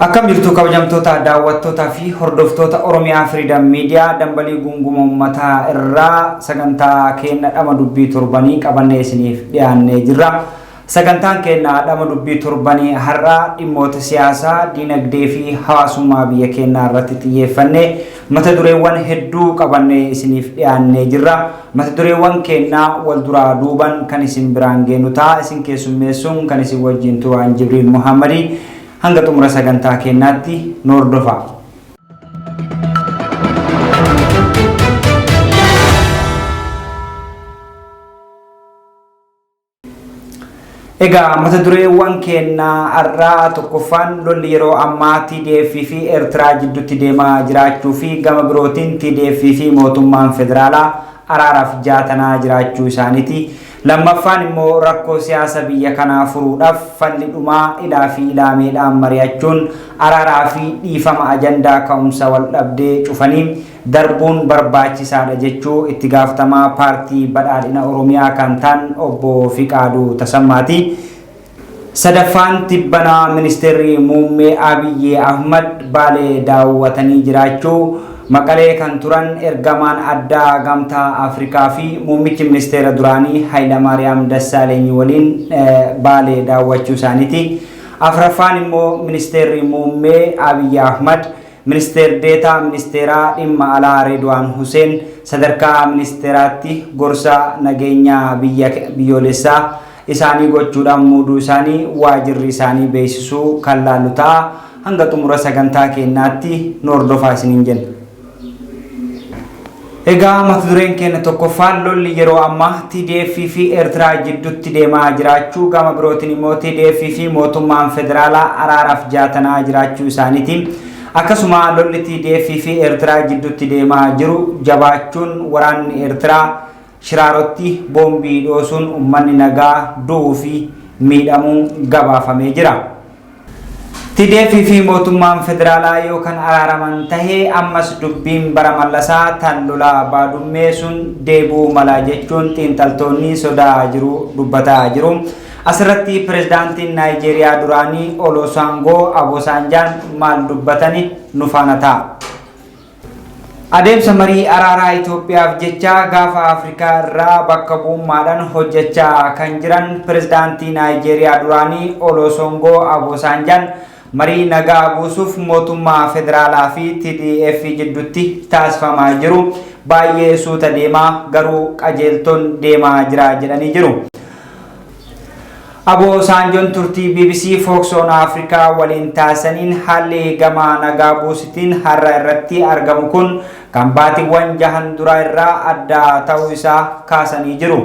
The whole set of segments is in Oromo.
Akkam jirtu kabajamtoota daawwattootaa fi hordoftoota Oromiyaa Freedom Media dambalii guunguma uummataa irraa sagantaa keenna dhama dubbii torbanii qabannee isiniif dhiyaannee jirra. Sagantaan keenna dhama dubbii torbanii har'aa dhimmoota siyaasaa, dinagdee fi hawaasummaa biyya keenyaa irratti xiyyeeffannee mata dureewwan hedduu qabannee isiniif dhiyaannee jirra. Mata dureewwan keenna wal duraa duuban kan isin biraan geenu ta'a. Isin keessummeessuun kan isin wajjin turan Jibriil Muhammadii. Hanga xumura sagantaa keenyaatti nu hordofaa. Egaa mata dureewwan keenna har'aa tokkoffaan lolli yeroo ammaa TDF fi Eertiraa jidduutti deemaa jiraachuu fi gama birootiin TDF fi mootummaan federaalaa araaraaf jaatanaa jiraachuu isaaniiti. Lammaffaan immoo rakkoo siyaasa biyya kanaa furuudhaaf falli dhumaa ilaa fi ilaameedhaan mari'achuun araaraa fi dhiifama ajandaa ka'umsa wal dhabdee cufanii darbuun barbaachisaadha jechuu itti gaafatamaa paartii badhaadhina Oromiyaa kan ta'an obbo Fiqaaduu Tasammaati. Sadaffaan tibbanaa ministeerri muummee Abiyyi Ahmad Baalee daawwatanii jiraachuu Maqalee kan turan ergamaan addaa gamtaa Afrikaa fi muummichi ministeera duraanii Hayilamaariyaam Dassaaleeny waliin Baalee daawwachuu isaaniiti. Afraffaan immoo ministeerri muummee Abiyyi Ahmad Ministeer Deetaa Ministeeraa Dhimma Alaa Reedwaan Huseen sadarkaa ministeeraatti gorsa nageenyaa biyyoolessaa isaanii gochuudhaan muuduu isaanii waajirri isaanii beeksisuu kan laallu ta'a. Hanga xumura sagantaa keenyaatti nu hordofaa isiniin jenna. Egaa mata dureen keenya tokkoffaan lolli yeroo ammaa TDF fi Eertiraa jidduutti deemaa jiraachuu gama birootiin immoo TDF fi mootummaan federaalaa araaraaf jaatanaa jiraachuu isaaniiti. Akkasuma lolli TDF fi Eertiraa jidduutti deemaa jiru jabaachuun waraanni Eertiraa Shiraarotti boombii dhoosuun uummanni nagaa du'uu fi miidhamuun gabaafamee jira. TDF fi mootummaan federaalaa yoo kan araaraman tahe ammas dubbiin bara Mallasaa tan lolaa Baadummee sun deebi'uu mala jechuun xiinxaltoonni sodaa jiru dubbataa jiru. Asirratti pirezidaantiin Naayijeeriyaa duraanii Olosaangoo Abosaanjaan maal dubbatani nu faana ta'a. Adeemsa marii araaraa Itoophiyaaf jecha gaafa Afrikaa irraa bakka bu'ummaadhaan hojjechaa kan jiran pirezidaantii Naayijeeriyaa duraanii Oloosongoo Abosaanjaan marii nagaa buusuuf mootummaa federaalaa fi TDF jidduutti taasifamaa jiru baay'ee suuta deemaa garuu qajeeltoon deemaa jira jedhanii jiru. Abo Saanjoon turtii BBC Focus on Africa waliin taasisaniin haalli gama nagaa buusitiin har'a irratti argamu kun kan baatiiwwan jahan duraa irraa adda ta'uu isaa kaasanii jiru.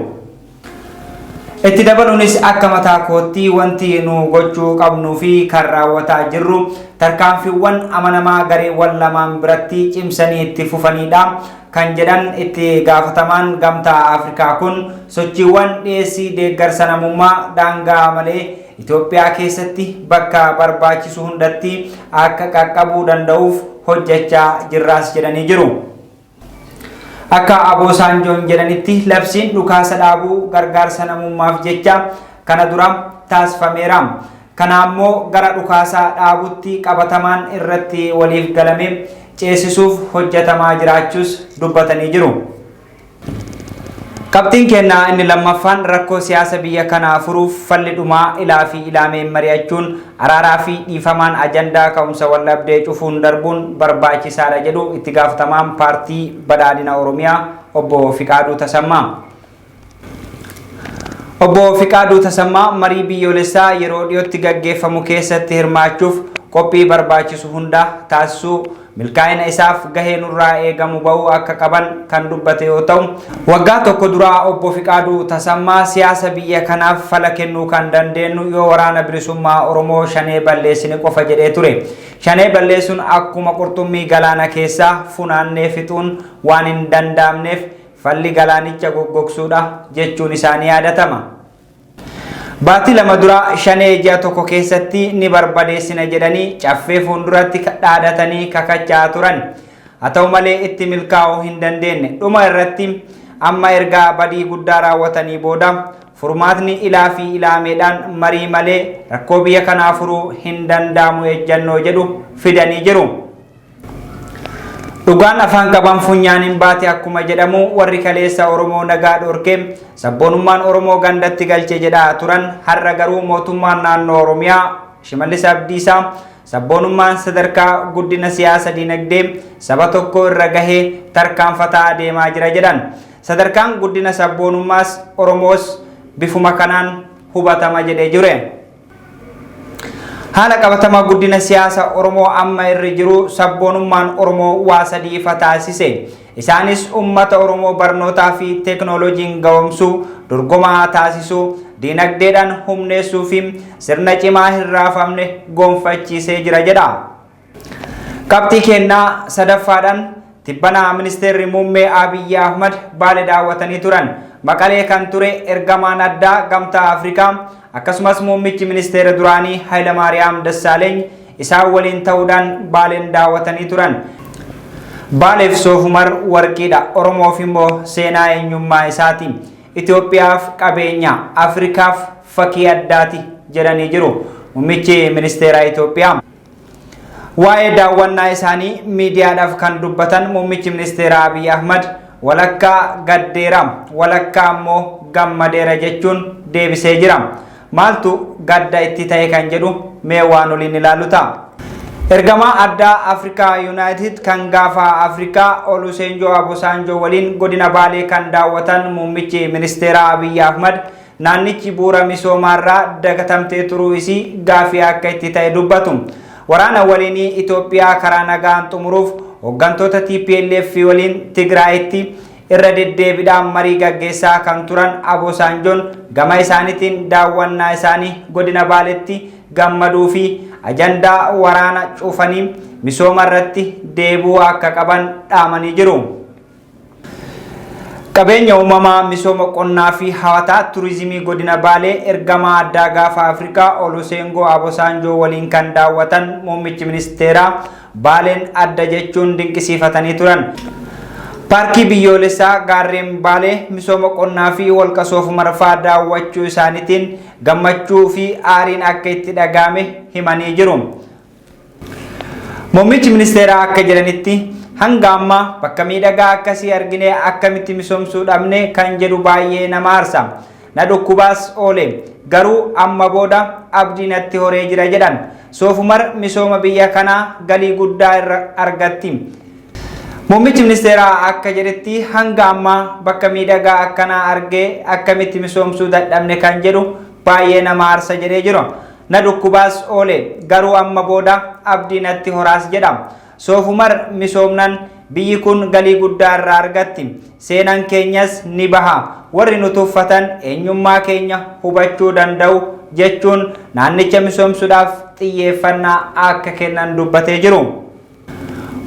Itti dabaluunis akka mataa kootti wanti nu gochuu qabnuu fi kan raawwataa jirru tarkaanfiiwwan amanamaa gareewwan lamaan biratti cimsanii itti fufanidha. kan jedhan itti gaafatamaan Gamtaa Afrikaa kun sochiiwwan dhiyeessii deeggarsa namummaa daangaa malee Itoophiyaa keessatti bakka barbaachisu hundatti akka qaqqabuu danda'uuf hojjechaa jirraas jedhanii jiru. Akka Aboosaanjoon jedhanitti labsiin dhukaasa dhaabuu gargaarsa namummaaf jecha kana dura taasifameera. Kana ammoo gara dhukaasa dhaabutti qabatamaan irratti waliif galame ceesisuuf hojjetamaa jiraachuus dubbatanii jiru. Qabxiin keenya inni lammaffaan rakkoo siyaasa biyya kanaa furuuf falli dhumaa ilaa fi ilaameen mari'achuun araaraa fi dhiifamaan ajandaa ka'umsa waldhabdee cufuun darbuun barbaachisaadha jedhu itti gaafatamaan paartii badhaadhina Oromiyaa obbo Fiqaaduu Tasammaa. Obbo Fiqaaduu Tasammaa marii biyyoolessaa yeroo dhiyootti gaggeeffamu keessatti hirmaachuuf qophii barbaachisu hunda taasisuu milkaa'ina isaaf gahee nurraa eegamu ba'uu akka qaban kan dubbate yoo ta'u, waggaa tokko duraa obbo Fiqaaduu Tasammaa siyaasa biyya kanaaf fala kennuu kan dandeenyu yoo waraana bilisummaa Oromoo shanee balleessine qofa jedhee ture. Shanee balleessuun akkuma qurxummii galaana keessaa funaannee fixuun waan hin danda'amneef Falli galaanicha goggogsuudha jechuun isaanii yaadatama. Baatii 2 dura shanee ji'a tokko keessatti ni barbadeessina jedhanii caffee fuulduratti dhaadhatanii kakachaa turan. Haa ta'u malee itti milkaa'uu hin dandeenye. Dhuma irratti amma erga badii guddaa raawwatanii booda furmaatni ilaa fi ilaameedhaan marii malee rakkoo biyya kanaa furuu hin danda'amu ejjannoo jedhu fidanii jiru. Dhugaan afaan qaban funyaaniin baate akkuma jedhamu warri kaleessa Oromoo nagaa dhorkee sabboonummaan Oromoo gandatti galche jedhaa turan har'a garuu mootummaan naannoo Oromiyaa Shimallis Abdiisaa sabboonummaan sadarkaa guddina siyaasa dinagdee saba tokko irra gahee tarkaanfataa adeemaa jira jedhan. Sadarkaan guddina sabboonummaas Oromoos bifuma kanaan hubatama jedhee jire. Haala qabatamaa guddina siyaasa Oromoo amma irra jiru sabboonummaan Oromoo waa sadii ifa taasise. Isaanis uummata Oromoo barnootaa fi teeknooloojiin ga'oomsuu, dorgomaa taasisuu, dinagdeedhaan humneessuu fi sirna cimaa hin raafamne gonfachiisee jira jedha. Qabxii kennaa sadaffaadhaan tibbanaa ministeerri muummee Abiyyi Ahmad Baale daawwatanii turan. Maqalee kan ture ergamaan addaa Gamtaa Afrikaa akkasumas muummichi ministeera duraanii Hayilamaariyaam Dassaaleeny isaan waliin ta'uudhaan Baaleen daawwatanii turan. Baaleef Soofumar warqiidha. Oromoof immoo seenaa eenyummaa isaati. Itoophiyaaf qabeenya, Afrikaaf fakkii addaati jedhanii jiru. Muummichi ministeera Itoophiyaa. Waa'ee daawwannaa isaanii miidiyaadhaaf kan dubbatan muummichi ministeera Abiy Ahmad walakkaa gaddeera, walakkaa immoo gammadeera jechuun deebisee jira. Maaltu gadda itti ta'e kan jedhu mee waan waliin ilaallu ta'a. Ergamaa addaa Afrikaa Yuunaayitid kan gaafa Afrikaa Oluseengoo Obasanjoo waliin godina Baalee kan daawwatan muummichi ministeera Abiy Ahmad naannichi bu'uura misoomaarraa dagatamtee turuu isii gaafii akka itti ta'e dubbatu. Waraana waliinii Itoophiyaa karaa nagaan xumuruuf hooggantoota TPLF waliin Tigraayitti irra deddeebiidhaan marii gaggeessaa kan turan Obasanjoon gama isaaniitiin daawwannaa isaanii godina Baaleetti gammaduu fi ajandaa waraana cufanii misooma irratti deebi'uu akka qaban dhaamanii jiru. Qabeenya uumamaa misooma qonnaa fi hawataa turizimii godina Baalee ergamaa addaa gaafa Afrikaa Oluseengoo Obasanjoo waliin kan daawwatan muummichi ministeeraa Baaleen adda jechuun dinqisiifatanii turan. Paarkii biyyoolessaa gaarreen Baalee misooma qonnaa fi holqa Soofumar fa'aa daawwachuu isaaniitiin gammachuu fi aariin akka itti dhaga'ame himanii jiru. Muummichi ministeeraa akka jedhanitti hanga ammaa bakka miidhagaa akkasii arginee akkamitti misoomsuu dhabne kan jedhu baay'ee nama aarsa. Na dhukkubaas oole garuu amma booda abdii natti horee jira jedhan. Soofumar misooma biyya kanaa galii guddaa irra argatti. Muummichi ministeeraa akka jedhetti hanga ammaa bakka miidhagaa akkanaa argee akkamitti misoomsuu dadhabne kan jedhu baay'ee nama aarsa jedhee jiru. Na dhukkubaas oole garuu amma booda abdii natti horaas jedha. Soofumar misoomnan biyyi kun galii guddaa irraa argatti. Seenaan keenyas ni baha. Warri nu tuffatan eenyummaa keenya hubachuu danda'u jechuun naannicha misoomsuudhaaf xiyyeeffannaa akka kennan dubbatee jiru.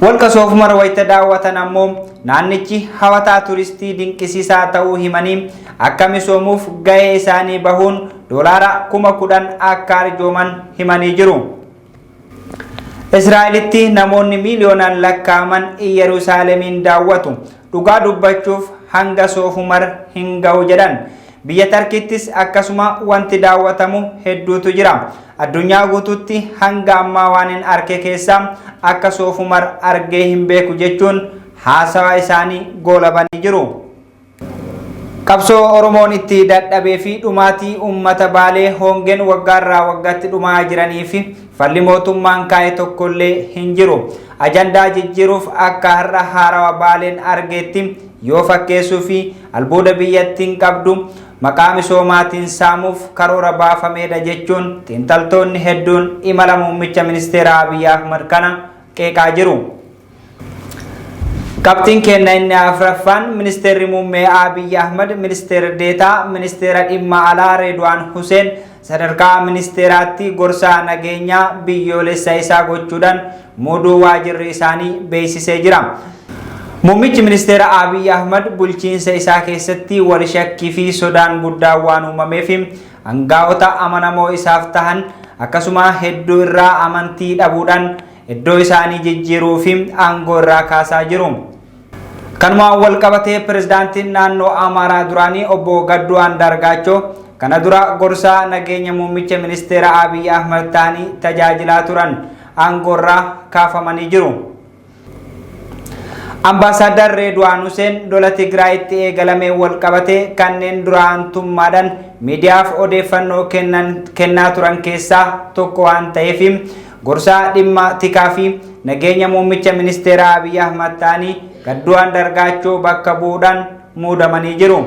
Holqa Soofumar wayita daawwatan ammoo naannichi hawataa turistii dinqisiisaa ta'uu himanii akka misoomuuf gahee isaanii bahuun $10,000 akka arjooman himanii jiru. Israa'elitti namoonni miiliyoonaan lakkaa'aman Yerusaalemiin daawwatu. Dhugaa dubbachuuf hanga Soofumar hin ga'u jedhan. Biyya Tarkiittis akkasuma wanti daawwatamu hedduutu jira. Addunyaa guutuutti hanga ammaa waan hin arke keessaa akka Soofumar argee hin beeku jechuun haasawa isaanii goolabanii jiru. Qabsoo Oromoon itti dadhabee fi dhumaatii uummata Baalee hongeen waggaarraa waggaatti dhumaa jiranii fi falli mootummaan kaa'e tokkollee hin jiru. Ajandaa jijjiiruuf akka har'a haarawa Baaleen argeetti yoo fakkeessuu fi albuuda biyyattiin qabdu maqaa misoomaatiin saamuuf karoora baafameedha jechuun xiinxaltoonni hedduun imala muummicha ministeera Abiy Ahmad kana qeeqaa jiru. Qabxiin kenna inni afraffaan ministeerri muummee Abiy Ahmad ministeera deetaa ministeera dhimma alaa Reedwaan Huseen sadarkaa ministeeraatti gorsaa nageenyaa biyyoolessa isaa gochuudhaan muuduu waajirri isaanii beeksisee jira. Muummichi ministeera Abiy Ahmad bulchiinsa isaa keessatti wal shakkii fi sodaan guddaa waan uumameef hangaa'ota amanamoo isaaf tahan akkasuma hedduu irraa amantii dhabuudhaan iddoo isaanii jijjiiruu fi aangoo irraa kaasaa jiru. Kanumaan wal qabatee pirezidaantiin naannoo Amaaraa duraanii obbo Gadduu Andaargaachoo kana dura gorsaa nageenya muummicha ministeera Abiy Ahmad ta'anii tajaajilaa turan aangoorraa kaafamanii jiru. Ambaasaaddar Reedwaan Huseen lola Tigraayitti eegalameen wal qabatee kanneen dura aantummaadhaan miidiyaaf odeeffannoo kennaa turan keessaa tokko waan ta'eef gorsaa dhimma tikaa fi nageenya muummicha ministeera Abiy Ahmad ta'anii Gadduu Andargaachoo bakka bu'uudhaan muudamanii jiru.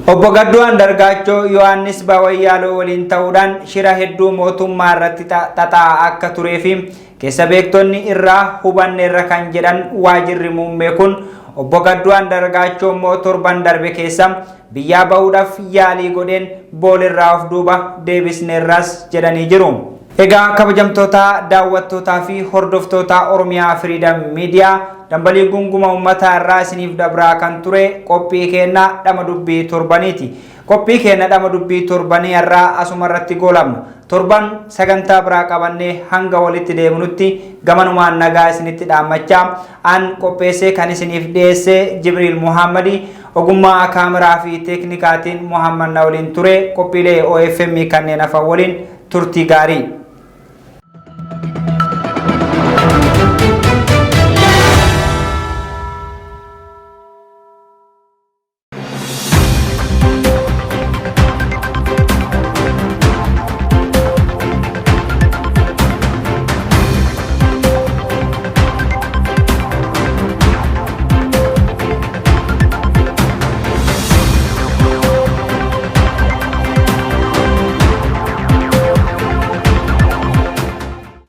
Obbo Gadduu Andargaachoo Yohaannis Bawayyaaloo waliin ta'uudhaan shira hedduu mootummaa irratti xaxaa akka turee fi keessa beektonni irraa hubanneerra kan jedhan waajirri muummee kun obbo Gadduu Andargaachoo immoo torban darbe keessa biyyaa bahuudhaaf yaalii godheen boolirraa of duuba deebisneerras jedhanii jiru. Egaa kabajamtoota daawwattootaa fi hordoftoota Oromiyaa Freedom Media dambalii gunguma uummataa irraa isiniif dabraa kan ture qophii keenna dhama dubbii torbaniiti. Qophii keenna dhama dubbii torbanii irraa asuma irratti goolabna. Torban sagantaa biraa qabannee hanga walitti deemnutti gamanumaan nagaa isinitti dhaammachaa an qopheessee kan isiniif dhiyeesse Jibriil Muhammadi ogummaa kaameraa fi teeknikaatiin Muhammad na waliin ture qophiilee OFM kanneen hafan waliin turtii gaarii.